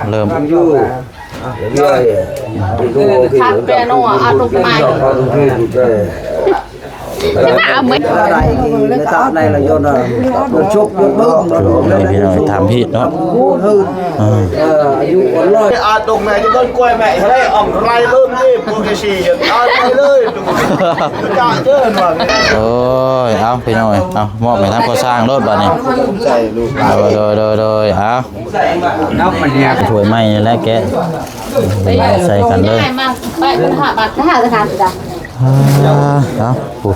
ເລີ່ມ ຢູ່ ເລື້ອຍ ຄັກແປໂນອາ ອາລຸກມາ ຈະມາເອົາເໝິດ ໃນລະຍົນນະ ຈົບຍົດເບິ່ງ ພີ່ນ້ອງ ຖາມຜິດເນາະ ເອີ ອາຍຸອ່ອນລອຍ ອາຕົງແມ່ ຈະເບິ່ງກ້ວຍແມ່ ເຮັດໃຫ້ອອກໄລເບິ່ງນີ້ ພວກທີ່ສີ່ ເອົາໄປເລີຍ ຈະເຈີວ່າ ໂອ້ຍ ເອົາ ພີ່ນ້ອງເອີຍ ເອົາ ມອບໃຫ້ທາງກໍ່ສ້າງໂລດບາດນີ້ ໃສ່ລູກ ໂດຍ ໂດຍ ໂດຍ ໂດຍ ເອົາ ຖ້ວຍໃໝ່ນີ້ແຫຼະແກະ ໃສ່ກັນເລີຍ ອ່າ ເອົາ ໂອ້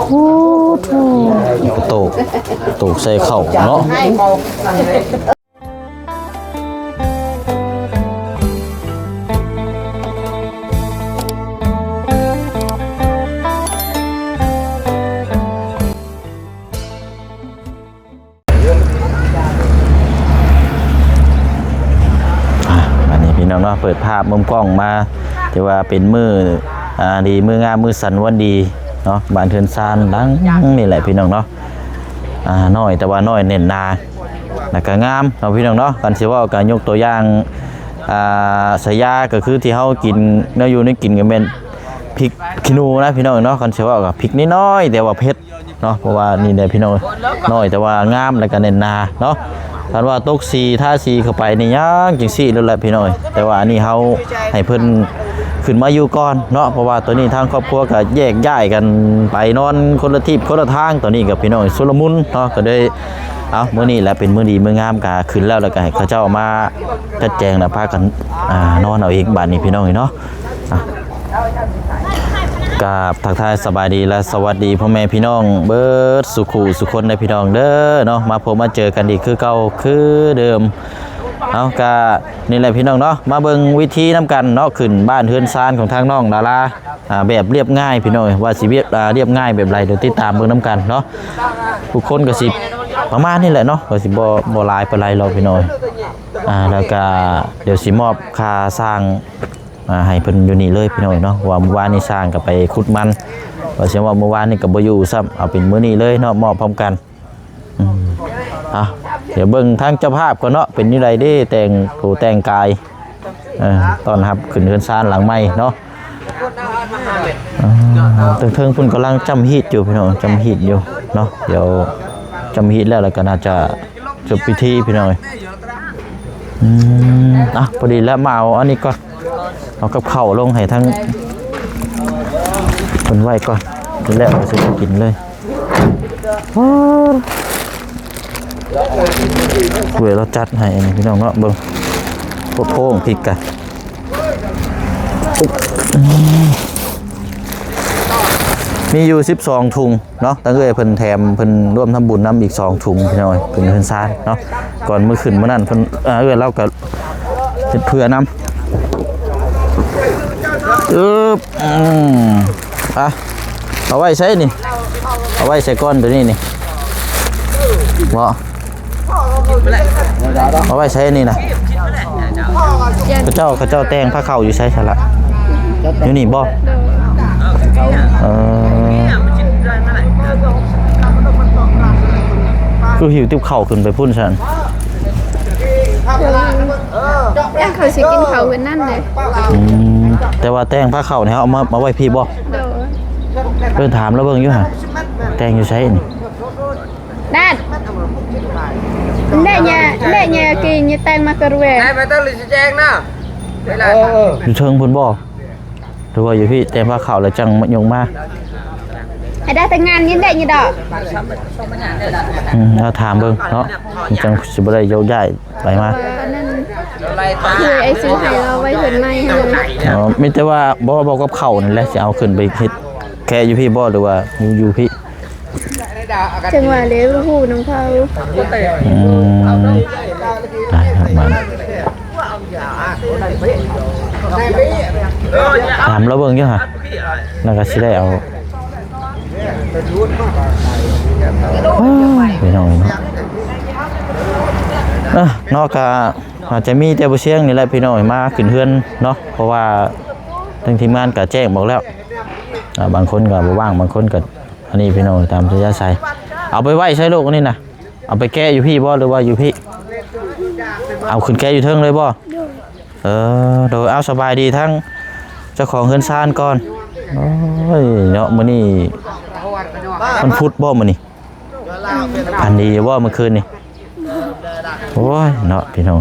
ໂອ້ໂຫ ໂຕກ ໂຕກໃສ່ເຂົ້າເນາະ. ອ່າ ບາດນີ້ພີ່ນ້ອງເນາະ ເປີດພາບມຸມກ້ອງມາ ຖືວ່າເປັນມື້ ອ່າ ດີ ມື້ງາມ ມື້ສັນວັນດີເນາະ ບ້ານເຮືອນຊານຫຼັງນີ້ແຫຼະພີ່ນ້ອງເນາະ ອ່າ ນ້ອຍ ແຕ່ວ່ານ້ອຍແໜ້ນໜາ ແລ້ວກໍງາມເນາະພີ່ນ້ອງເນາະ. ຄັນຊິເວົ້າກໍຍົກຕົວຢ່າງ ອ່າ ສາຍາ ກໍຄືທີ່ເຮົາກິນແນວຢູ່ແນວກິນ ກໍແມ່ນພິກຂີ້ໜູນະພີ່ນ້ອງເນາະ. ຄັນຊິເວົ້າກໍພິກນ້ອຍໆ ແຕ່ວ່າເຜັດ ເນາະ ເພາະວ່ານີ້ແຫຼະພີ່ນ້ອງ ນ້ອຍແຕ່ວ່າງາມ ແລ້ວກໍແໜ້ນໜາເນາະ. ຄັນວ່າຕົກສີ ທາສີເຂົ້າໄປນີ້ ຍັງຈັ່ງຊີ້ໂລດແຫຼະພີ່ນ້ອງ. ແຕ່ວ່າອັນນີ້ເຮົາໃຫ້ເພິ່ນຂຶ້ນມາຢູ່ກ່ອນເນາະ ເພາະວ່າຕອນນີ້ທາງຄອບຄົວກໍແຍກຍ້າຍກັນໄປນອນຄົນລະທິດຄົນລະທາງ. ຕອນນີ້ກໍພີ່ນ້ອງຊຸລະມຸນເນາະ ກໍເລີຍ ເອົາ ມື້ນີ້ແຫຼະເປັນມື້ດີມື້ງາມ ກໍຂຶ້ນແລ້ວ ແລ້ວກໍໃຫ້ເຂົາເຈົ້າມາຈັດແຈງ ແລ້ວພາກັນ ອ່າ ນອນເອົາເອງບາດນີ້ພີ່ນ້ອງເອີຍເນາະ. ອ່ະ ກາບທັກທາຍສະບາຍດີ ແລະ ສະຫວັດດີພໍ່ແມ່ພີ່ນ້ອງເບິດສູ່ຄູ່ສູ່ຄົນເດີພີ່ນ້ອງເດີເນາະ. ມາພົບມາເຈີກັນອີກຄືເກົ່າຄືເດີມ. ເອົາ ກະນີ້ແຫຼະພີ່ນ້ອງເນາະ ມາເບິ່ງວິທີນຳກັນເນາະ ຂຶ້ນບ້ານເຮືອນຊານຂອງທາງນ້ອງດາລາ ອ່າ ແບບລຽບງ່າຍພີ່ນ້ອງ ວ່າຊິລຽບ ອ່າ ລຽບງ່າຍແບບໃດ ດຽວຕິດຕາມເບິ່ງນຳກັນເນາະ. ທຸກຄົນກໍຊິປະມານນີ້ແຫຼະເນາະ ກໍຊິບໍ່ ບໍ່ຫຼາຍປານໃດດອກພີ່ນ້ອງ. ອ່າ ແລ້ວກະດຽວຊິມອບຄ່າສ້າງ ອ່າ ໃຫ້ເພິ່ນຢູ່ນີ້ເລີຍພີ່ນ້ອງເນາະ ເພາະວ່າມື້ວານນີ້ຊ່າງກໍໄປຂຸດມັນ ວ່າຊິວ່າມື້ວານນີ້ກໍບໍ່ຢູ່ຊ້ຳ ເອົາເປັນມື້ນີ້ເລີຍເນາະ ມອບພ້ອມກັນ. ອືມ ອ່ະ ດຽວເບິ່ງທາງເຈົ້າພາບກ່ອນເນາະ ເປັນຈັ່ງໃດເດ້ ແຕ່ງໂຕແຕ່ງກາຍ ເອີ ຕ້ອນຮັບຂຶ້ນເຮືອນຊານຫຼັງໃໝ່ເນາະ. ອ່າ ເທິງໆ ເພິ່ນກຳລັງຈ້ຳຮີດຢູ່ພີ່ນ້ອງ ຈ້ຳຮີດຢູ່ເນາະ ດຽວຈ້ຳຮີດແລ້ວ ແລ້ວກໍໜ້າຈະ ຈົບພິທີພີ່ນ້ອງເອີຍ. ອືມ ອ່ະ ພໍດີແລ້ວ ມາເອົາອັນນີ້ກ່ອນ ເອົາກັບເຂົ້າລົງໃຫ້ທັງເພິ່ນໄວ້ກ່ອນ ແລ້ວເຮົາຊິໄດ້ກິນເລີຍ. ໂອ້ຍ ເວລາຈັດໃຫ້ອັນນີ້ພີ່ນ້ອງເນາະ ເບິ່ງ ໂອ້ໂຫ ພິກກະ ອືມ ມີຢູ່ສິບສອງຖົງ ເນາະ ທາງເອື້ອຍເພິ່ນແຖມ ເພິ່ນຮ່ວມທຳບຸນນຳອີກສອງຖົງພີ່ນ້ອງເອີຍ ເປັນເຮືອນຊານເນາະ. ກ່ອນມື້ຂຶ້ນມື້ນັ້ນເພິ່ນ ເອື້ອຍລາວກໍເຮັດເພື່ອນຳ ອຶບ ອືມ ອ່ະ ເອົາໄວ້ໃສນີ້ ເອົາໄວ້ໃສກ່ອນໂຕນີ້ນີ້ ບໍ່ ເອົາໄວ້ໃສນີ້ນະ? ເຂົາເຈົ້າ ເຂົາເຈົ້າແຕ່ງພາເຂົ້າຢູ່ໃສຊັ້ນລະ? ຢູ່ນີ້ບໍ່? ເອີ ຄືຫິ້ວຕິບເຂົ້າຂຶ້ນໄປພຸ້ນຊັ້ນ? ເອີ ຢ້ານເຂົາຊິກິນເຂົ້າເຮືອນນັ້ນເດ້. ອືມ ແຕ່ວ່າແຕ່ງພາເຂົ້ານີ້ເຮົາເອົາມາ ມາໄວ້ພີ້ບໍ່? ໂດຍ ເອີ້ນຖາມລາວເບິ່ງຢູ່ຫັ້ນ ແຕ່ງຢູ່ໃສນີ້? ດາດ ແລະຍາ ແລະຍາກີນຍາແຕງມາກະເຣ ໄດ້ມາຕັ້ງຫຼືຊິແຈ້ງນະ ເວລາ ເອີ ຢູ່ເທິງພຸ້ນບໍ່ ຫຼືວ່າຢູ່ພີ້? ແຕ່ງພາເຂົ້າແລ້ວຈັ່ງຍົກມາ ໃຫ້ໄດ້ແຕ່ງງານຍິນໄດ້ຍາດອກ ອືມ ເຮົາຖາມເບິ່ງເນາະ ມັນຈັ່ງຊິບໍ່ໄດ້ໂຍກຍ້າຍໄປມາ ເອີ ອັນນັ້ນ ຄືໄອ້ຊື້ໃຫ້ລາວໄວ້ເຮືອນໃໝ່ຫັ້ນນະ ອໍ ມີແຕ່ວ່າບໍ່ ເວົ້າກັບເຂົານັ້ນແຫຼະ ຊິເອົາຂຶ້ນໄປເຮັດແຄ່ຢູ່ພີ້ບໍ່ ຫຼືວ່າຢູ່ ຢູ່ພີ້? ຈັ່ງວ່າແຫຼະ ຮູ້ນຳເຂົາ ອືມ ໄປ ມາ ຖາມລາວເບິ່ງຢູ່ຫະ ລາວກໍຊິໄດ້ເອົາ ພີ່ນ້ອງເນາະ ເອີ ເນາະ ກໍອາດຈະມີແຕ່ບໍ່ຊຽງນີ້ແຫຼະ ພີ່ນ້ອງ ມາຂຶ້ນເຮືອນເນາະ ເພາະວ່າທາງທີມງານກໍແຈ້ງບອກແລ້ວ ອ່າ ບາງຄົນກໍບໍ່ວ່າງ ບາງຄົນກໍ ອັນນີ້ພີ່ນ້ອງ ຕາມອັດທະຍາໄສ ເອົາໄປໄວ້ໃສລູກອັນນີ້ນະ ເອົາໄປແກະຢູ່ພີ້ບໍ່ ຫຼືວ່າຢູ່ພີ້? ເອົາຂຶ້ນແກະຢູ່ເທິງເລີຍບໍ່? ໂດຍ ເອີ ໂດຍ ເອົາ ສະບາຍດີທັງເຈົ້າຂອງເຮືອນຊານກ່ອນ. ໂອ້ຍ ເນາະ ມື້ນີ້ວັນພຸດບໍ່ມື້ນີ້? ອືມ ຝັນດີຢູ່ບໍ່ມື້ຄືນນີ້? ໂອ້ຍ ເນາະ ພີ່ນ້ອງ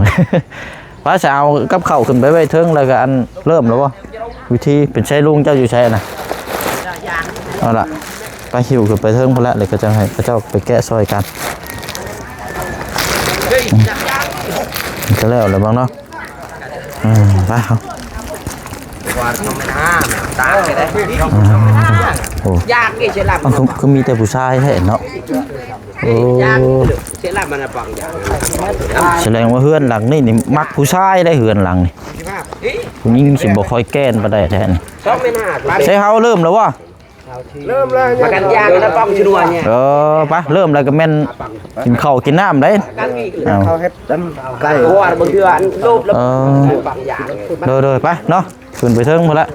ວ່າຈະເອົາກັບເຂົ້າຂຶ້ນໄປໄວ້ເທິງ ແລ້ວກໍອັນ ເລີ່ມແລ້ວບໍ່? ວິທີເປັນໃຊ້ລຸງເຈົ້າຢູ່ໃສນະ? ເອົາລະ ໄປຫິ້ວຂຶ້ນໄປເທິງພຸ້ນລະ ແລ້ວກໍຈະໃຫ້ເຂົາເຈົ້າໄປແກະຊ່ອຍກັນ. ອືມ ກໍແລ້ວແຫຼະບັງເນາະ. ອືມ ໄປເຮົາ ອືມ ໂອ້ ເອົ້າ ຄື ຄືມີແຕ່ຜູ້ຊາຍແທ້ເນາະ. ໂອ້ ສະແດງວ່າເຮືອນຫຼັງນີ້ນີ້ມັກຜູ້ຊາຍໄດ໋ ເຮືອນຫຼັງນີ້ ຜູ້ຍິງຊິບໍ່ຄ່ອຍແກ່ນປານໃດແທ້ນີ້. ໃສ່ເຮົາເລີ່ມແລ້ວບໍ່? ເລີ່ມແລ້ວ ປະກັນຢາງແລ້ວປ້ອງຊະນວນນີ້. ເອີ ໄປ ເລີ່ມແລ້ວກໍແມ່ນກິນເຂົ້າກິນນ້ຳໄດ໋. ເອົາ ເຂົາເຮັດອັນໄກ່ ເພາະວ່າບາງເທື່ອອັນໂລບແລ້ວ ເອີ ປ້ອງຢາງ. ໂດຍໆ ໄປເນາະ ຂຶ້ນໄປເທິງພຸ້ນລະ.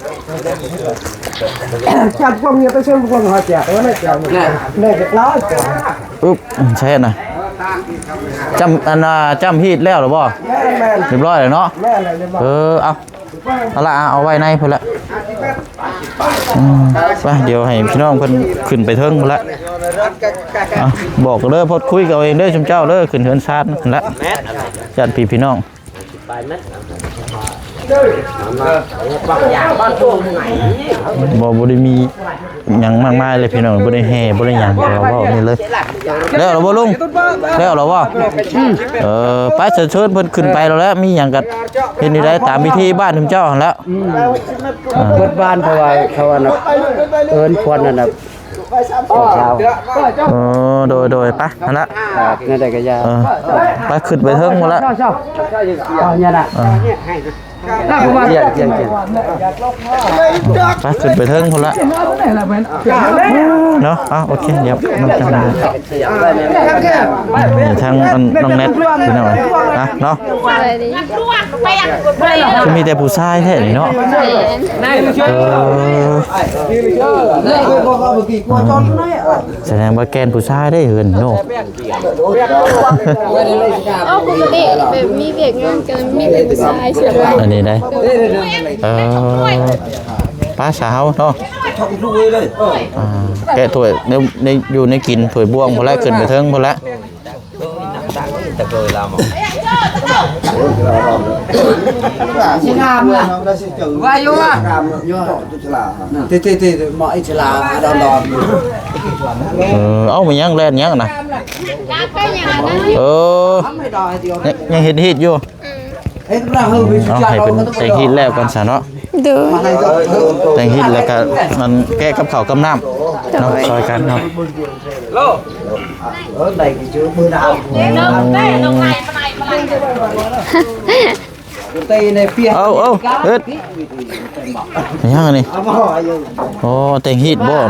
ຈັບພວກນີ້ໄປເຊີນພວກເຮົາແຈກໄວ້ໃນແຈກນີ້ ແມ່ນຈັກຫຼາຍ. ອຶບ ໃຊ່ນະ ຈ້ຳ ອັນນ່າ ຈ້ຳຮີດແລ້ວຫຼືບໍ່? ແມ່ນໆ ຮຽບຮ້ອຍແລ້ວເນາະ. ແມ່ນແລ້ວ ຮຽບຮ້ອຍ. ເອີ ເອົາ ເອົາລະ ເອົາໄວ້ໃນພຸ້ນລະ. ອືມ ໄປ ດຽວໃຫ້ພີ່ນ້ອງເພິ່ນຂຶ້ນໄປເທິງພຸ້ນລະ. ອ່ະ ບອກເດີ ພອດຄຸຍກັນເອົາເອງເດີ ຊຸມເຈົ້າເດີ ຂຶ້ນເຮືອນຊານພຸ້ນລະ ຍາດພີ່ພີ່ນ້ອງ. ບໍ່ ບໍ່ໄດ້ມີຫຍັງມາກມາຍເລີຍພີ່ນ້ອງ ບໍ່ໄດ້ແຫ່ບໍ່ໄດ້ຫຍັງ ເວົ້ານີ້ເລີຍ. ແລ້ວລະບໍ່ລຸງ? ແລ້ວລະບໍ່? ອືມ ເອີ ໄປ ເຊີນເພິ່ນຂຶ້ນໄປແລ້ວແຫຼະ ມີຫຍັງກໍເຮັດນີ້ໄດ້ຕາມພິທີບ້ານຊຸມເຈົ້າຫັ້ນແຫຼະ. ອືມ ເອີ ເບິດບ້ານ ເພາະວ່າເຂົາອັນນ່າ ເອີ້ນຄວັນອັນນ່າ ເອີ ໂດຍໆ ໄປຫັ້ນລະ ແນວໃດກໍຢ່າ ເອີ ໄປຂຶ້ນໄປເທິງພຸ້ນລະ ເອີ ໄປຂຶ້ນໄປເທິງພຸ້ນລະເນາະ. ເອົາ ໂອເຄ ດຽວນຳກັນ ນີ້ທາງອັນນ້ອງແນັດພີ່ນ້ອງ ນະເນາະ. ຄືມີແຕ່ຜູ້ຊາຍແທ້ນີ້ເນາະ. ເອີ ສະແດງວ່າແກ່ນຜູ້ຊາຍໄດ໋ເຮືອນເນາະ. ເອົາ ປົກກະຕິແບບມີວຽກງານກໍມີແຕ່ຜູ້ຊາຍສ່ວນຫຼາຍ ອັນນີ້ໄດ໋. ເອີ ໄປສາວເນາະ ອ່າ ແກະຖ້ວຍ ແນວ ແນວຢູ່ແນວກິນ ຖ້ວຍບ່ວງພຸ້ນແຫຼະ ຂຶ້ນໄປເທິງພຸ້ນແຫຼະ. ຊິງາມລະ ວ່າຢູ່ວ່າ ເອີ ເອົາມາຫຍັງແລ່ນຫຍັງນະ. ເອີ ຍັງເຮັດຮີດຢູ່. ເອົາ ໃຫ້ເພິ່ນແຕ່ງຮີດແລ້ວກ່ອນຊະເນາະ. ໂດຍ ແຕ່ງຮີດແລ້ວກະມັນແກະກັບເຂົ້າກັບນ້ຳເນາະ ໂດຍ ຊ່ອຍກັນເນາະ. ເອົາ ເອົາ ເຮັດຫຍັງອັນນີ້? ໂອ້ ແຕ່ງຮີດບໍ່?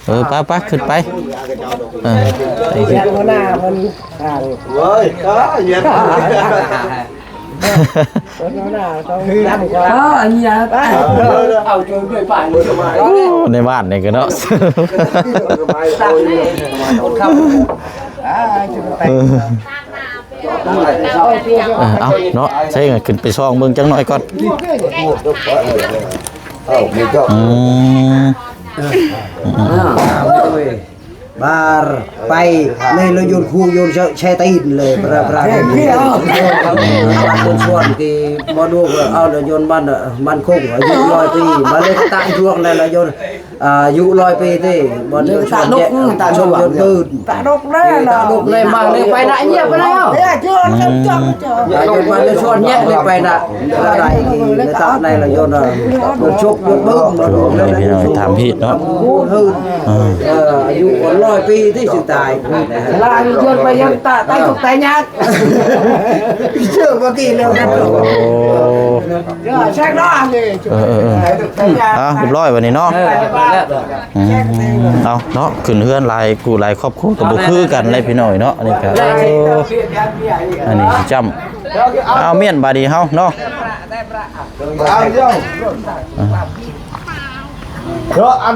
ເອີ ໄປໆ ຂຶ້ນໄປ ເອີ ໄປ ຫົວໜ້າເພິ່ນ ເອີ ເອີ ອັນນີ້ ເອົາ ໃນບ້ານນີ້ກໍເນາະ ເອີ ເອີ ເອົາເນາະ ໃສ່ຂຶ້ນໄປສ່ອງເບິ່ງຈັກໜ້ອຍກ່ອນ. ເອີ ອືມ ບາດໄປໃນລະຍົນຄູຍົນແຊ່ຕີນເລີຍ ປະ ປະ ເປັນສ່ວນທີ່ໝໍດູເອົາລະຍົນມັນ ມັນຄົງອາຍຸຮ້ອຍປີ ບາດເລີຍຕາຍຊ່ວງໃນລະຍົນ ອາຍຸຮ້ອຍປີຕິ ບໍ່ໄດ້ ຕາດົກ ຕາດົກ ຕາດົກເລີຍ ຕາດົກເລີຍ ມາເລີຍ ໄປນະ ເຍຍບໄປແລ້ວ ອືມ ອາຍຸມາເລີຍ ຊວນແຍະເລີຍ ໄປນະ ລະໄດ້ ລະຕະໄດ້ລະ ໂຍນ ໂຍນຊົກ ໂຍນບຶ້ມ ໂຍນ ພີ່ນ້ອງ ຖາມຜິດເນາະ ເອີ ອາຍຸຮ້ອຍປີທີ່ຊິຕາຍ ລາຍໂຍນໄປຍັງຕາ ຕາຍທຸກຕາຍຍາກ ເຊື່ອບໍ່ກີ້ແລ້ວ ໂອ້ ເອີ ເອີ ເອີ ອ່າ ຮຽບຮ້ອຍບັດນີ້ເນາະ ເອີ ອືມ ເອົາເນາະ ຂຶ້ນເຮືອນຫຼາຍຄູ່ຫຼາຍຄອບຄົວກໍບໍ່ຄືກັນເດ້ພີ່ນ້ອງເນາະ ອັນນີ້ກໍ ໂອ້ ອັນນີ້ຊິຈ້ຳ ເອົາ ມ້ຽນບາດນີ້ເຮົາເນາະ ເອີ ອັນ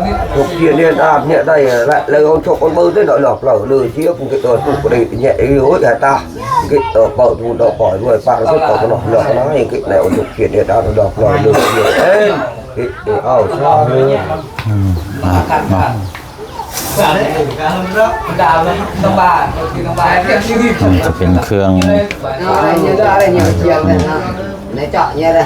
Chụp chia nên đa nhẹ đây lẹ lơ ông chụp con bơ thế đó lọp lờ lơ chia cũng cái tờ tụ cái đấy nhẹ cái ối hả ta. Cái tờ bơ tụ đó khỏi đuôi pang cái tờ nó lọp nó cái này ông chụp chia nên đa lọp lờ lơ chia. Ê, cái cái ao sao. ອືມ ອ່າ ເນາະ ມັນຈະເປັນເຄື່ອງ Nó là như đó là như chia này nó. Để chọn như đây.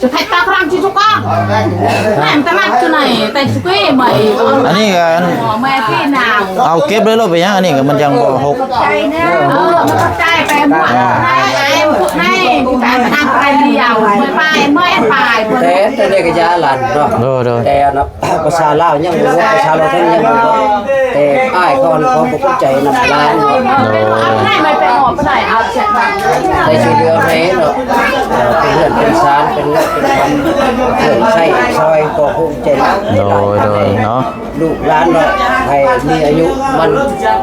ຈະໃຫ້ຕາກຣາງຊິສຸກອງ ແມ່ນຕະຫຼາດຢູ່ໃນແຕ່ສຸກເອໃໝ່ ອັນນີ້ກໍອັນ ແມ່ພີ່ນາງ ເອົາເກັບໄດ້ໂລດ ເປັນຫຍັງ ອັນນີ້ກໍມັນຍັງບໍ່ຫົກ ໃຈເດີ ເອີ ມັນກໍໃຈໄປໝົດ ໃຫ້ ໃຫ້ ໃຫ້ ໃຫ້ ໃຫ້ ໃຫ້ ໃຫ້ ແຕ່ ແຕ່ເດັກກໍຢ່າຫຼານເນາະ ໂດຍ ໂດຍ ແຕ່ເນາະ ພາສາລາວຍັງບໍ່ຮູ້ ພາສາລາວເທິງຍັງບໍ່ຮູ້ ແຕ່ອ້າຍກ່ອນເຂົາບໍ່ເຂົ້າໃຈນຳຫຼານເນາະ ໂດຍ ໃຫ້ມັນໄປອອກໄປໄດ້ ເອົາເສຍບາດ ໄດ້ຊ່ວຍເຫຼືອໃຫ້ເນາະ ເປັນເຮືອນເປັນຊານ ເປັນເຮືອນເປັນຄຳ ເຄື່ອງໃຊ້ຊອຍກໍພູມໃຈຫຼາຍ ໂດຍ ໂດຍເນາະ ລູກຫຼານເນາະ ໃຫ້ມີອາຍຸໝັ້ນ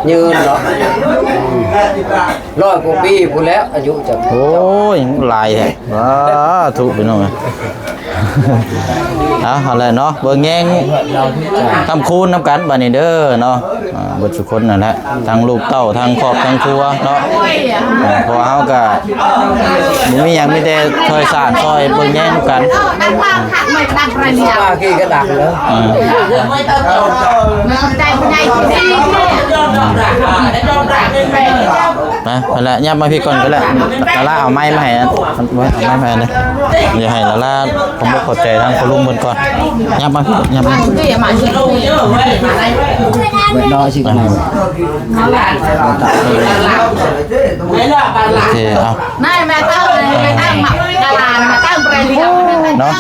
ຍືນເນາະ ອືມ ຮ້ອຍກວ່າປີພຸ້ນແຫຼະອາຍຸເຈົ້າ ໂອ້ຍ ຫຼາຍແທ້ ສາທຸ ພີ່ນ້ອງເອີຍ ເອົາ ເອົາແຫຼະເນາະ ເບິ່ງແຍງຄ້ຳຄູນນຳກັນບາດນີ້ເດີເນາະ ອ່າ ເບິດສຸຄົນນັ້ນແຫຼະ ທັງລູກເຕົ້າ ທັງຄອບ ທັງຄົວເນາະ ເພາະວ່າເຮົາກະບໍ່ມີຫຍັງ ມີແຕ່ຊ່ອຍສ້າງ ຊ່ອຍເບິ່ງແຍງນຳກັນ ປາກີກະດັງເດີ ອືມ ໄປ ຫັ້ນແຫຼະ ຫຍັບມາພີ້ກ່ອນກໍໄດ້ ລາລາເອົາໄມ້ມາໃຫ້ ເອົາໄມ້ມາໃຫ້ເດີ ຢ່າໃຫ້ລາລາ ຂອບອົກຂອບໃຈທາງພໍ່ລຸງເພິ່ນກ່ອນ ຫຍັບມາພີ້ ຫຍັບມາ ເນາະ ຊິ ໂອເຄ ເອົາ ນາຍແມ່ເຕົ້າ ແມ່ເຕົ້າ ດາລາ ແມ່ເຕົ້າ ເນາະ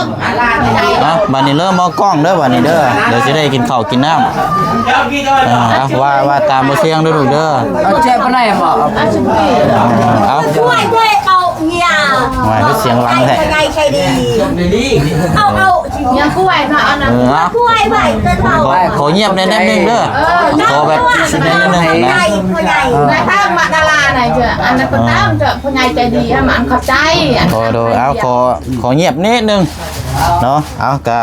ເອົາ ບາດນີ້ເລີ່ມເອົາກ້ອງເດີ ບາດນີ້ເດີ ດຽວຊິໄດ້ກິນເຂົ້າກິນນ້ຳ ເອີ ເອົາ ວ່າ ວ່າຕາມບໍ່ສຽງເດີລູກເດີ ເອົາແຈະປານໃດບໍ່ ເອົາ ໂອ້ຍ ໂອ້ຍ ເອົາເນຍ ໂອ້ຍ ຄືສຽງດັງແທ້ ໃຫຍ່ໃຈດີ ເອົາ ເອົາ ຍັງກວຍເນາະ ອັນນັ້ນ ເອີ ເອົາ ກວຍໄວ້ເດີ ຂໍ ຂໍງຽບແດ່ໜ້ອຍໜຶ່ງເດີ ເອີ ຂໍແບບແດ່ໜ້ອຍໜຶ່ງນະ ໃຫຍ່ ພໍ່ໃຫຍ່ ນາຍທາງມາດາລານະ ເຈົ້າ ອັນນັ້ນເພິ່ນຕາມເຈົ້າ ພໍ່ໃຫຍ່ໃຈດີ ອັນນັ້ນຂອບໃຈ ໂດຍ ໂດຍ ເອົາ ຂໍ ຂໍງຽບນິດໜຶ່ງ ເນາະ. ເອົາ ກະ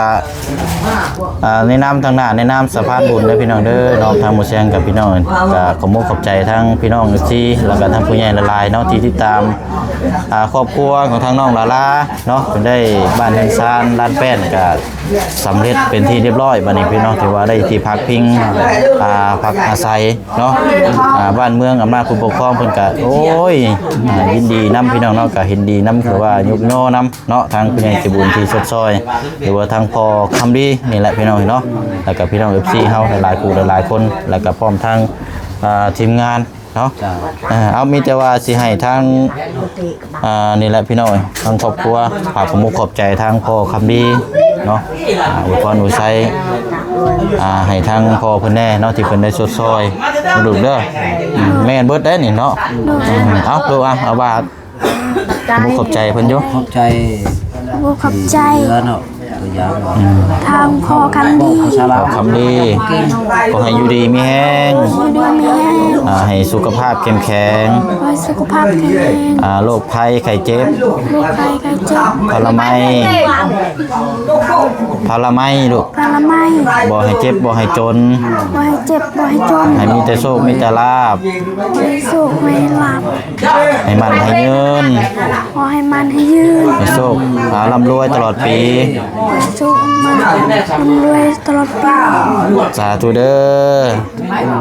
ອ່າ ໃນນາມທາງໜ້າ ໃນນາມສະພານບຸນເດີພີ່ນ້ອງເດີເນາະ, ທາງໝູ່ຊຽງກັບພີ່ນ້ອງ ກະຂໍມຸກຂອບໃຈທາງພີ່ນ້ອງເອັຟຊີ ແລ້ວກະທາງຜູ້ໃຫຍ່ຫຼາຍໆເນາະ ທີ່ຕິດຕາມ ອ່າ ຄອບຄົວຂອງທາງນ້ອງລາລາເນາະ, ເພິ່ນໄດ້ບ້ານເຮືອນຊານລານແປ້ນ ກະສຳເລັດເປັນທີ່ຮຽບຮ້ອຍ. ບັດນີ້ພີ່ນ້ອງ ຖືວ່າໄດ້ທີ່ພັກພິງ ອ່າ ພັກອາໄສເນາະ. ອ່າ ບ້ານເມືອງອຳນາດຜູ້ປົກຄອງເພິ່ນກະ ໂອ້ຍ ອ່າ ຍິນດີນຳພີ່ນ້ອງເນາະ, ກະເຫັນດີນຳ ຄືວ່າຍົກຍໍນຳ ເນາະ ທາງຜູ້ໃຫຍ່ໃຈບຸນທີ່ຊົດຊ່ອຍ ຫຼືວ່າທາງພໍ່ຄຳດີນີ້ແຫຼະພີ່ນ້ອງເນາະ, ແລ້ວກໍພີ່ນ້ອງເອັຟຊີເຮົາຫຼາຍໆຜູ້ຫຼາຍໆຄົນ ແລ້ວກໍພ້ອມທັງ ເອີ ທີມງານເນາະ. ເອີ ເອົາ ມີແຕ່ວ່າຊິໃຫ້ທາງ ເອີ ນີ້ແຫຼະພີ່ນ້ອງເອີຍ ທາງຄອບຄົວ ຝາກຄວາມມຸກຂອບໃຈທາງພໍ່ຄຳດີເນາະ, ອາ ອວຍພອນອວຍໄຊ ອາ ໃຫ້ທາງພໍ່ເພິ່ນແດ່ເນາະ ທີ່ເພິ່ນໄດ້ຊົດຊ່ອຍລູກເດີ. ອືມ ແມ່ນເບິດໄດ໋ນີ້ເນາະ. ອືມ ເອົາລູກ ເອົາ ເອົາວ່າ ຂອບໃຈເພິ່ນຢູ່ ຂອບໃຈ ຂອບໃຈ ເຫຼືອເນາະ ຕົວຢ່າງ ອືມ ທາງພໍ່ຄຳດີ ພໍ່ຄຳດີ ຂໍໃຫ້ຢູ່ດີມີແຮງ ຢູ່ດີມີແຮງ ອ່າ ໃຫ້ສຸຂະພາບເຂັ້ມແຂງ ໃຫ້ສຸຂະພາບເຂັ້ມແຂງ ອ່າ ໂລກໄພໄຂ້ເຈັບ ໂລກໄພໄຂ້ເຈັບ ພາລະໄມ ພາລະໄມລູກ ພາລະໄມ ບໍ່ໃຫ້ເຈັບບໍ່ໃຫ້ຈົນ ບໍ່ໃຫ້ເຈັບບໍ່ໃຫ້ຈົນ ໃຫ້ມີແຕ່ໂຊກມີແຕ່ລາບ ໃຫ້ໂຊກໃຫ້ລາບ ໃຫ້ໝັ້ນໃຫ້ຍືນ ຂໍໃຫ້ໝັ້ນໃຫ້ຍືນ ໃຫ້ໂຊກ ອ່າ ລ່ຳລວຍຕະຫຼອດປີ ໃຫ້ໂຊກໃຫ້ໝັ້ນ ລ່ຳລວຍຕະຫຼອດປີ ສາທຸເດີ.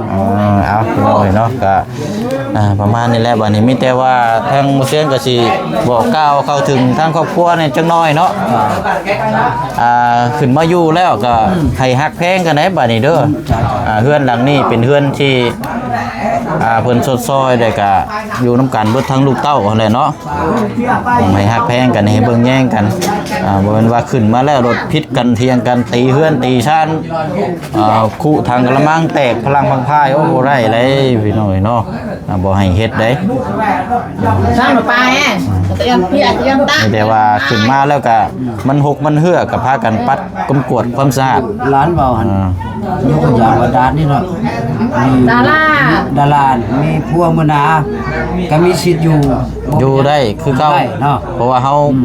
ເອີ ເອົາ ພີ່ນ້ອງເອີຍເນາະ ກະ ອ່າ ປະມານນີ້ແຫຼະ. ບັດນີ້ມີແຕ່ວ່າທາງໝູ່ຊຽງກະຊິບອກກ່າວເຂົ້າເຖິງທາງຄອບຄົວແດ່ຈັກໜ້ອຍເນາະ ອ່າ ຂຶ້ນມາຢູ່ແລ້ວກະໃຫ້ຮັກແພງກັນແດ່ບັດນີ້ເດີ. ອ່າ ເຮືອນຫຼັງນີ້ເປັນເຮືອນທີ່ ອ່າ ເພິ່ນຊົດຊ່ອຍ ແລ້ວກະຢູ່ນຳກັນເບິດທັງລູກເຕົ້າຫັ້ນແຫຼະເນາະ. ໃຫ້ຮັກແພງກັນ ໃຫ້ເບິ່ງແຍງກັນ ອ່າ ບໍ່ແມ່ນວ່າຂຶ້ນມາແລ້ວໂລດຜິດກັນ ຖຽງກັນ ຕີເຮືອນຕີຊານ ອ່າ ຄຸຖັງກະລະມັງແຕກພະລັງພັງພາຍ ໂອ້ ບໍ່ໄດ້ເລີຍພີ່ນ້ອງເອີຍເນາະ. ອ່າ ບໍ່ໃຫ້ເຮັດເດ້ ສ້າງໄປແຮງ ຕະຍອນເພຍ ຕະຍອນຕະ ມີແຕ່ວ່າຂຶ້ນມາແລ້ວກະມັນຮົກມັນເຮື້ອ ກະພາກັນປັດ ກຳກວດຄວາມສະອາດ. ຫຼານເວົ້າຫັ້ນ ອ່າ ຍົກຕົວຢ່າງວ່າດ່ານນີ້ເນາະ ດາລາ ດາລາມີຜົວມື້ໜ້າ ກໍມີສິດຢູ່ ຢູ່ໄດ້ຄືເກົ່າ ຢູ່ໄດ້ເນາະ ເພາະວ່າເຮົາ ອືມ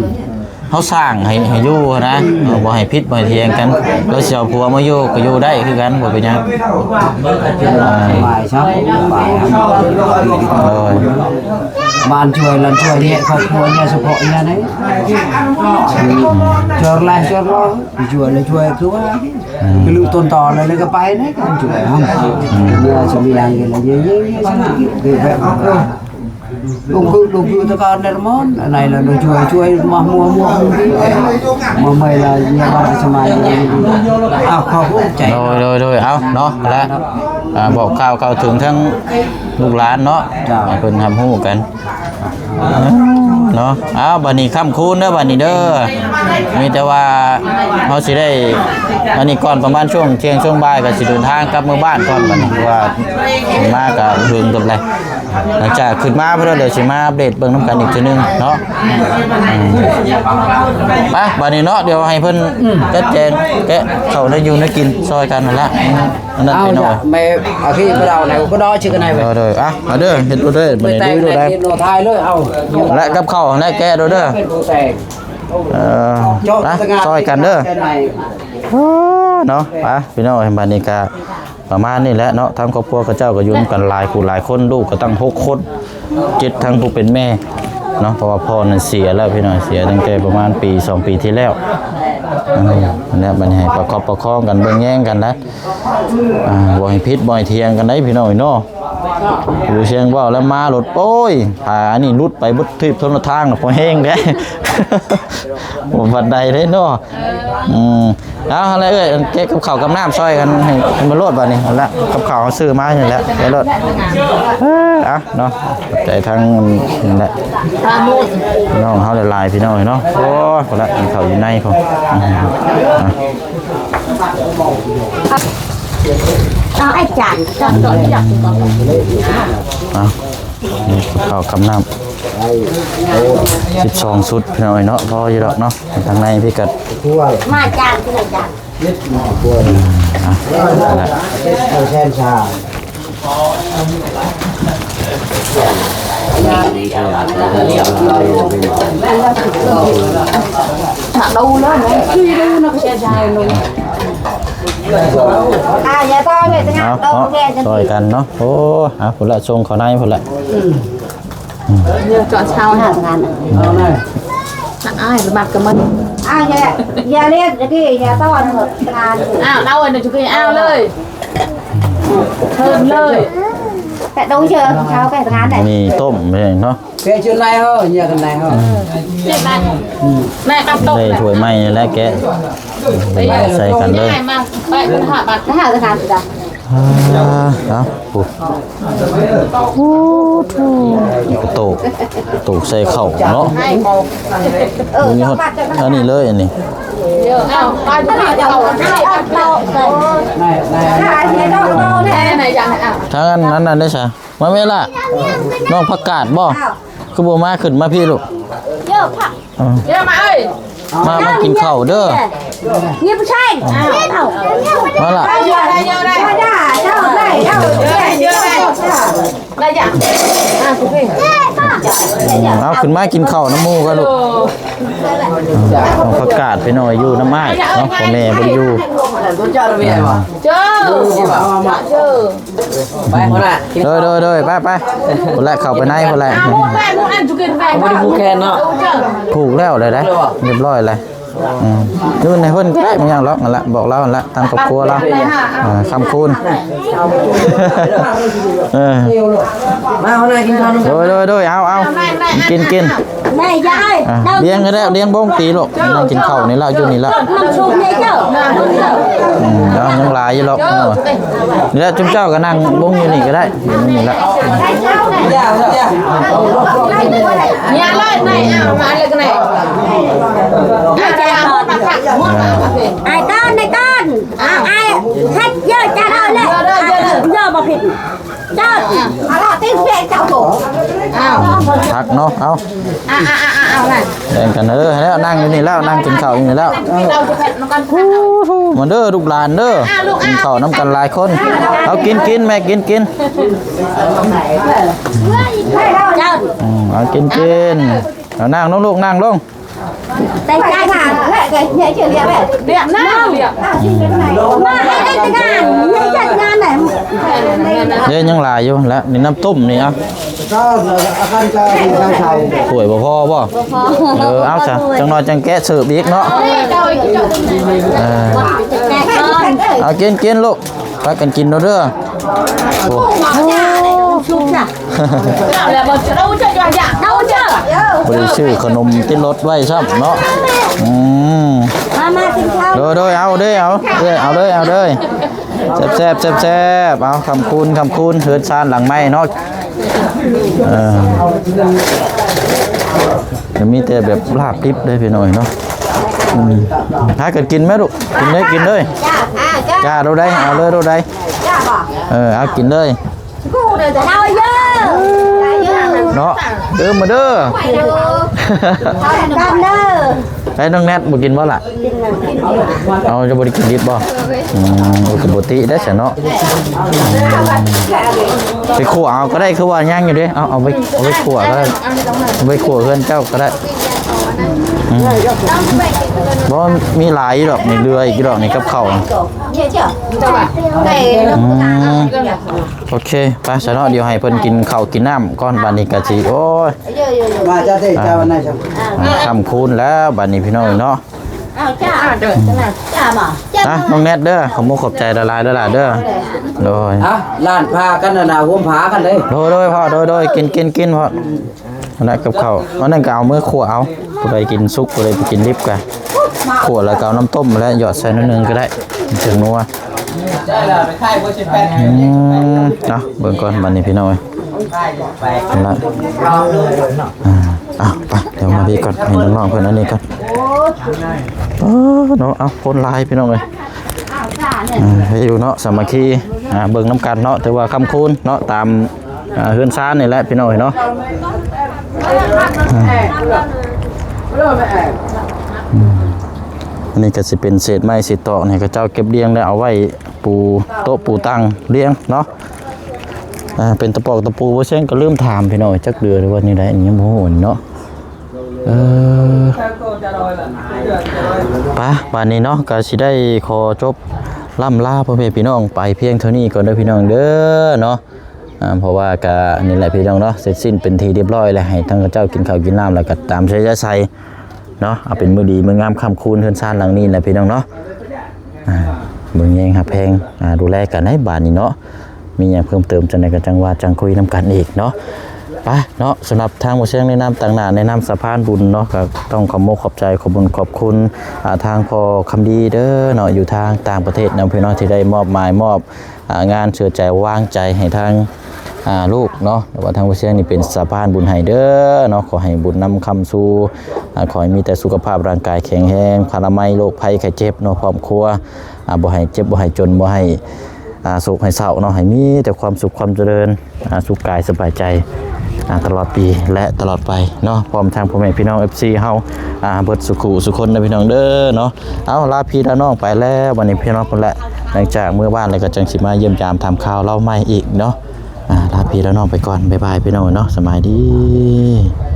ເຮົາສ້າງໃຫ້ ໃຫ້ຢູ່ນະ ອືມ ເຮົາບໍ່ໃຫ້ຜິດບໍ່ໃຫ້ຖຽງກັນ. ລາວຊິເອົາຜົວມາຢູ່ກໍຢູ່ໄດ້ຄືກັນ ບໍ່ເປັນຫຍັງ ສະບາຍຊະ ສະບາຍ ໂດຍ ບ້ານຊ່ວຍ ຫຼານຊ່ວຍ ເຮັດຄອບຄົວ ເຮັດສະເພາະ ເຮັດໃດ ຊ່ວຍຫຼາຍ ຊ່ວຍໜ້ອຍ ຊ່ວຍແລ້ວຊ່ວຍຄືວ່າ ອືມ ຄືລູກຕົ້ນຕໍແລ້ວກໍໄປນະ ການຊ່ວຍເຮົາ ອືມ ເມື່ອຊິມີຫຍັງກໍເລີຍເຢີໆ ຄືແບບ ເອີ ລູກຄື ລູກຄືຕະກອນແນວມອນ ອັນໃດລະຊ່ວຍ ຊ່ວຍມາຫົວ ຫົວ ມາເມື່ອຍລະເຍາະບາດສະມາຍ ເອົາ ຂອບໃຈ ໂດຍ ໂດຍ ໂດຍ ເອົາເນາະ ແລະ ອ່າ ບອກກ່າວເຂົ້າເຖິງທັງລູກຫຼານເນາະ ເຈົ້າ ໃຫ້ເພິ່ນຮັບຮູ້ກັນ ເນາະ. ເອົາ ບັດນີ້ຄ່ຳຄືນເດີ ບັດນີ້ເດີ ມີແຕ່ວ່າເຮົາຊິໄດ້ ອັນນີ້ກ່ອນ ປະມານຊ່ວງທ່ຽງຊ່ວງບ່າຍກໍຊິເດີນທາງກັບເມືອບ້ານກ່ອນ ບັດນີ້ ເພາະວ່າມາກໍເຖິງເຕີບແລ້ວ. ຫຼັງຈາກຂຶ້ນມາພຸ້ນແລ້ວ ດຽວຊິມາອັບເດດເບິ່ງນຳກັນອີກເທື່ອໜຶ່ງເນາະ. ອືມ ໄປ ບັດນີ້ເນາະ ດຽວໃຫ້ເພິ່ນ ອືມ ຈັດແຈງແກະເຂົ້າແນວຢູ່ແນວກິນຊ່ອຍກັນຫັ້ນລະ. ອັນນັ້ນ ເອົາ ໄປໜ້ອຍ ແມ່ອາຄີໄປເອົາໃນກໍດອຍຊື່ກັນໃນ ເອີ ເດີ ອ່ະ ມາເດີ ເຮັດໂລດເດີ ບັດນີ້ ໄດ້ ລຸຍໂລດໄດ້ ຖ່າຍເລີຍ ເອົາ ແລະກັບເຂົ້າຫັ້ນແຫຼະ ແກະໂລດເດີ ເອີ ມາຊ່ອຍກັນເດີ ເນາະ. ໄປ ພີ່ນ້ອງ ບັດນີ້ກະປະມານນີ້ແຫຼະເນາະ ທາງຄອບຄົວເຂົາເຈົ້າກໍຢູ່ນຳກັນຫຼາຍຜູ້ຫຼາຍຄົນ ລູກກໍຕັ້ງຫົກຄົນ ເຈັດທັງຜູ້ເປັນແມ່ເນາະ ເພາະວ່າພໍ່ນັ້ນເສຍແລ້ວ ພີ່ນ້ອງ ເສຍຕັ້ງແຕ່ປະມານປີສອງປີທີ່ແລ້ວ. ເອີ ນັ້ນແຫຼະ ບັດນີ້ໃຫ້ປະຄັບປະຄອງກັນ ເບິ່ງແຍງກັນນະ ອ່າ ບໍ່ໃຫ້ຜິດບໍ່ໃຫ້ຖຽງກັນໄດ໋ ພີ່ນ້ອງເອີຍເນາະ. ຢູ່ຊຽງເວົ້າແລ້ວມາໂລດ ໂອ້ຍ ຜ້າອັນນີ້ຫຼຸດໄປເບິດທີບທົ່ວທາງ ພໍແຮງເດ້ ບໍ່ປານໃດເດ້ເນາະ. ອືມ ເອົາ ຫັ້ນແຫຼະເອີຍ ແກະກັບເຂົ້າກັບນ້ຳຊ່ອຍກັນໃຫ້ມັນໂລດ ບັດນີ້ ຫັ້ນລະ ກັບເຂົ້າເຮົາຊື້ມານີ້ແຫຼະ ໄປໂລດ. ເອີ ເອົາເນາະ ຂອບໃຈທາງນັ້ນແຫຼະ ພີ່ນ້ອງເຮົາຫຼາຍໆ ພີ່ນ້ອງເອີຍເນາະ. ໂອ້ຍ ພຸ້ນລະ ກິນເຂົ້າຢູ່ໃນພຸ້ນ. ອືມ ເອົາໄອ້ຈານ ເອົາ ນີ້ເຂົ້າກັບນ້ຳ ສິບສອງຊຸດ ພີ່ນ້ອງເອີຍເນາະ ພໍຢູ່ດອກເນາະ. ທາງໃນພີ່ກໍ ມາຈານ ມາຈານ ອືມ ອ່ະ ນັ້ນແຫຼະ ແສນຊາ ດາເລີຍ ອ່າ ຢ່າຕໍ່ເລີຍ ເອົາເນາະ ຊ່ອຍກັນເນາະ. ໂອ້ ອ່າ ພຸ້ນລະ ສົ່ງເຂົ້າໃນພຸ້ນລະ. ເຈົ້າເຊົ່າຫາງານ ນັກອ້າຍມັກກັບມັນ. ອ້າວ ຢ່າ ຢ່າເລັດ ຢ່າຕີ ຢ່າຕ້ອນງານ. ອ້າວ ເອົາອັນນັ້ນຈຸກ ອ້າວເລີຍ ເທີນເລີຍ. ແປະດົງເຊີເຊົາໄປງານໄດ້ ມີຕົ້ມເອງເນາະ. ແກະຊຸດໃນເຮົາ ເຍາະກັນໃນເຮົາ ແມ່ປັກຕົກ ໄດ້ຖ້ວຍໃໝ່ແລ້ວ ແກະໃສ່ກັນເລີຍ. ມາ ໄປ ຫ້າບາດ ຫ້າບາດ. ອ່າ ເອົາ ໂອ້ ໂຕກ ໂຕກໃສ່ເຂົ້າເນາະ. ເອີ ມີຮອດອັນນີ້ເລີຍ ອັນນີ້. ທາງອັນນັ້ນ ອັນນັ້ນໄດ້ຊະ ມາແມ່ລະ ນ້ອງຜັກກາດບໍ່? ຄືບໍ່ມາ ຂຶ້ນມາພີ້ລູກ. ເອີ ມາ ມາກິນເຂົ້າເດີ. ມາລະ ເອົາຂຶ້ນມາກິນເຂົ້ານຳໝູ່ກ່ອນລູກ. ນ້ອງຜັກກາດໄປໜ້ອຍ ຢູ່ນຳອ້າຍເນາະ ພໍ່ແມ່ບໍ່ໄດ້ຢູ່. ເຈົ້າ ເຈົ້າ ໄປພຸ້ນລະ ເດີ ເດີ ເດີ ໄປ ໄປ ພຸ້ນລະ ເຂົ້າໄປໃນພຸ້ນລະ. ບໍ່ໄດ້ຜູກແຂນເນາະ ຜູກແລ້ວເລີຍເດ້ ຮຽບຮ້ອຍເລີຍ. ອືມ ຢູ່ໃນເພິ່ນກໍໄດ້ ບໍ່ຫຍັງດອກ ນັ້ນລະ ບອກລາວນັ້ນລະ ທາງຄອບຄົວລາວ. ເອີ ຄຳຄູນ ເອີ ມາເຮົານັ່ງກິນເຂົ້ານຳກັນ. ໂດຍ ໂດຍ ໂດຍ ເອົາ ເອົາ ກິນ ກິນ ແມ່ຍາຍ ອ່ະ ລ້ຽງໃຫ້ແລ້ວ ລ້ຽງບົງຕີລູກ ນັ່ງກິນເຂົ້ານີ້ລະ ຢູ່ນີ້ລະ ນ້ຳຊຸບນີ້ເຈົ້າ. ອືມ ເອົາ ຍັງຫຼາຍຢູ່ດອກ ນີ້ລະ ຈຸມເຈົ້າກໍນັ່ງບົງຢູ່ນີ້ກໍໄດ້ ຢູ່ນີ້ລະ. ອາ ອ້າຍຕ້ອນ ອ້າຍຕ້ອນ ອ້າຍເຮັດເຢີຍະ ເຈົ້າເອົາແຫຼະ ເດີ ເດີ ເດີ ເດີ ບໍ່ຜິດ. ເຈົ້າ ອ່າ ເອົາລະຕິເປເຈົ້າໂຕ ອ້າວ ພັກເນາະ ເອົາ ອ່າໆໆໆ ເອົາລະ ແບ່ງກັນເດີ ແລ້ວນັ່ງຢູ່ນີ້ແລ້ວ ນັ່ງກິນເຂົ້າຢູ່ນີ້ແລ້ວ. ມາເດີລູກຫຼານເດີ ອ່າ ກິນເຂົ້ານຳກັນຫຼາຍຄົນ. ເອົາ ກິນ ກິນ ແມ່ ກິນ ກິນ ເຈົ້າ ອືມ ເອົາ ກິນ ກິນ ເອົາ ນັ່ງລົງລູກ ນັ່ງລົງ. ແຕ່ງກາຍ ແລະ ເຮັດເຮັດເຮັດ ເຮັດນະ ມາໃຫ້ໄດ້ການ ເຮັດຈັດງານແຫຼະ. ເດ້ ຍັງຫຼາຍຢູ່ແຫຼະ ນີ້ນ້ຳຕົ້ມນີ້ ເອົາ ຖ້ວຍບໍ່ພໍບໍ່? ບໍ່ພໍ ເອີ ເອົາຊະ ຈັກໜ້ອຍຈັ່ງແກະເສີບອີກເນາະ. ເອີ ເອົາ ກິນ ກິນລູກ ພາກັນກິນເດີ. ໂອ້ ຊຸກຊະ ບໍ່ໄດ້ຊື້ຂະໜົມຕິດລົດໄວ້ຊ້ຳເນາະ. ອືມ ມາ ມາກິນເຂົ້າ ໂດຍ ໂດຍ ເອົາເດີ ເອົາເດີ ເອົາເດີ ເອົາເດີ. ແຊບໆ ແຊບໆ ເອົາ ຄຳຄູນ ຄຳຄູນ ເຮືອນຊານຫຼັງໃໝ່ເນາະ. ເອີ ມີແຕ່ແບບລາບດິບເດ້ພີ່ນ້ອງເນາະ. ອືມ ພາກັນກິນແມ່ລູກ ກິນເລີຍ ກິນເລີຍ. ຈ້າ ໂລໃດ ເອົາເລີຍ ໂລໃດ. ເອີ ເອົາກິນເລີຍ ເອົາເດີ ເນາະ. ເດີ ມາເດີ ເອົານຳກັນເດີ. ໄອ້ນ້ອງແນັດ ບໍ່ກິນບໍ່ລະ? ເອົາ ຈະບໍ່ໄດ້ກິນດິບບໍ່? ອືມ ໂອ້ ກໍບໍ່ຕິໄດ້ຊະເນາະ. ໄປຂົ້ວເອົາກໍໄດ້ ຄືວ່າຍັງຢູ່ເດ້. ເອົາ ເອົາໄປ ເອົາໄປຂົ້ວກໍໄດ້ ໄປຂົ້ວເຮືອນເຈົ້າກໍໄດ້. ອືມ ບໍ່ ມີຫຼາຍຢູ່ດອກນີ້ ເຫຼືອອີກຢູ່ດອກນີ້ກັບເຂົ້າ. ອືມ ໂອເຄ ໄປຊະເນາະ ດຽວໃຫ້ເພິ່ນກິນເຂົ້າກິນນ້ຳກ່ອນ ບາດນີ້ກະຊິ ໂອ້ຍ ມາເຈົ້າເດ້ ເຈົ້າອັນນັ້ນ ອ່າ ຄ່ຳຄືນແລ້ວບາດນີ້ພີ່ນ້ອງເນາະ. ອ້າວ ຈ້າ ຈ້າມາ ອ່ະ ນ້ອງແນັດເດີ ຂອບມຸກຂອບໃຈຫຼາຍໆເດີຫຼາເດີ. ໂດຍ ອ່ະ ລ້ານຜ້າກັນນະ ໂຮມຜ້າກັນເດ້. ໂດຍໆ ພໍ່ ໂດຍໆ ກິນ ກິນ ກິນ ພໍ່. ອັນນັ້ນກັບເຂົ້າ ອັນນັ້ນກໍເອົາມືຂົ້ວເອົາ ຜູ້ໃດກິນສຸກ ຜູ້ໃດໄປກິນດິບກໍຂົ້ວ ແລ້ວກໍເອົານ້ຳຕົ້ມ ແລະ ຫຍອດໃສ່ໜ້ອຍໜຶ່ງກໍໄດ້ ມັນຈຶ່ງນົວ. ອືມ ເນາະ ເບິ່ງກ່ອນບາດນີ້ພີ່ນ້ອງເອີຍ. ເອົາລະ ອ່າ ເອົາໄປ ດຽວມາພີ້ກ່ອນ ໃຫ້ນ້ອງໆເພິ່ນອັນນີ້ກ່ອນ. ເອີ ເນາະ ເອົາ ຄົນຫຼາຍພີ່ນ້ອງເອີຍ. ອ່າ ໃຫ້ຢູ່ເນາະ ສາມັກຄີ ອ່າ ເບິ່ງນຳກັນເນາະ ຖືວ່າຄ່ຳຄູນເນາະ ຕາມ ອ່າ ເຮືອນຊານນີ້ແຫຼະພີ່ນ້ອງເອີຍເນາະ. ອ່າ ອືມ ອັນນີ້ກໍຊິເປັນເສດໄມ້ເສດຕອກນີ້ ເຂົາເຈົ້າເກັບລຽງແລ້ວເອົາໄວ້ປູໂຕະປູຕັ່ງລຽງເນາະ. ອ່າ ເປັນຕະປອກຕະປູ ບໍ່ແຊງກໍລືມຖາມພີ່ນ້ອງ ຈັກເດືອນ ຫຼືວ່າແນວໃດ ອັນນີ້ຍັງບໍ່ຮູ້ເນາະ. ເອີ ໄປ ບາດນີ້ເນາະ ກໍຊິໄດ້ຂໍຈົບລ່ຳລາພໍ່ແມ່ພີ່ນ້ອງໄປພຽງເທົ່ານີ້ກ່ອນເດີພີ່ນ້ອງເດີເນາະ. ອ່າ ເພາະວ່າກໍນີ້ແຫຼະພີ່ນ້ອງເນາະ ເສັດສິ້ນເປັນທີ່ຮຽບຮ້ອຍແລ້ວ ໃຫ້ທາງເຂົາເຈົ້າກິນເຂົ້າກິນນ້ຳ ແລ້ວກໍຕາມໃຈໃຈໃສ່ເນາະ ເອົາເປັນມື້ດີມື້ງາມຄ່ຳຄູນເຮືອນຊານຫຼັງນີ້ແຫຼະພີ່ນ້ອງເນາະ. ອ່າ ເບິ່ງແຍງຮັກແພງ ອ່າ ດູແລກັນໃນບາດນີ້ເນາະ. ມີຫຍັງເພີ່ມເຕີມຈັ່ງໃດກໍຈັ່ງວ່າຈັ່ງຄຸຍນຳກັນອີກເນາະ. ໄປເນາະ ສຳລັບທາງບໍ່ແຊງໃນນາມຕາງໜ້າ ໃນນາມສະພານບຸນເນາະ ກໍຕ້ອງຂອບມົກຂອບໃຈ ຂອບບຸນຂອບຄຸນ ອ່າ ທາງພໍ່ຄຳດີເດີເນາະ ຢູ່ທາງຕ່າງປະເທດນຳພີ່ນ້ອງ ທີ່ໄດ້ມອບໝາຍມອບ ອ່າ ງານເຊື່ອໃຈວາງໃຈໃຫ້ທາງ ອ່າ ລູກເນາະ ແຕ່ວ່າທາງບໍ່ແຊງນີ້ເປັນສະພານບຸນໃຫ້ເດີເນາະ. ຂໍໃຫ້ບຸນນຳຄຳສູ່ ອ່າ ຂໍໃຫ້ມີແຕ່ສຸຂະພາບຮ່າງກາຍແຂງແຮງ ພາລະໄມ ໂລກໄພໄຂ້ເຈັບເນາະ ຄອບຄົວ ອ່າ ບໍ່ໃຫ້ເຈັບ ບໍ່ໃຫ້ຈົນ ບໍ່ໃຫ້ ອ່າ ໂສກໃຫ້ເສົ້າເນາະ ໃຫ້ມີແຕ່ຄວາມສຸກຄວາມຈະເລີນ ອ່າ ສຸກກາຍສະບາຍໃຈ ອ່າ ຕະຫຼອດປີ ແລະ ຕະຫຼອດໄປເນາະ ພ້ອມທັງພໍ່ແມ່ພີ່ນ້ອງ ເອັຟຊີ ເຮົາ ອ່າ ເບິດສຸຂູສຸຄົນເດີພີ່ນ້ອງເດີເນາະ. ເອົາ ລາພີ່ລານ້ອງໄປແລ້ວ ບັດນີ້ພີ່ນ້ອງພຸ້ນແຫຼະ ຫຼັງຈາກມື້ບ້ານແລ້ວກໍຈັ່ງຊິມາຢ້ຽມຢາມຖາມຂ່າວລາວໃໝ່ອີກເນາະ. ອ່າ ລາພີ່ລານ້ອງໄປກ່ອນ ບາຍບາຍພີ່ນ້ອງເນາະ ສະບາຍດີ.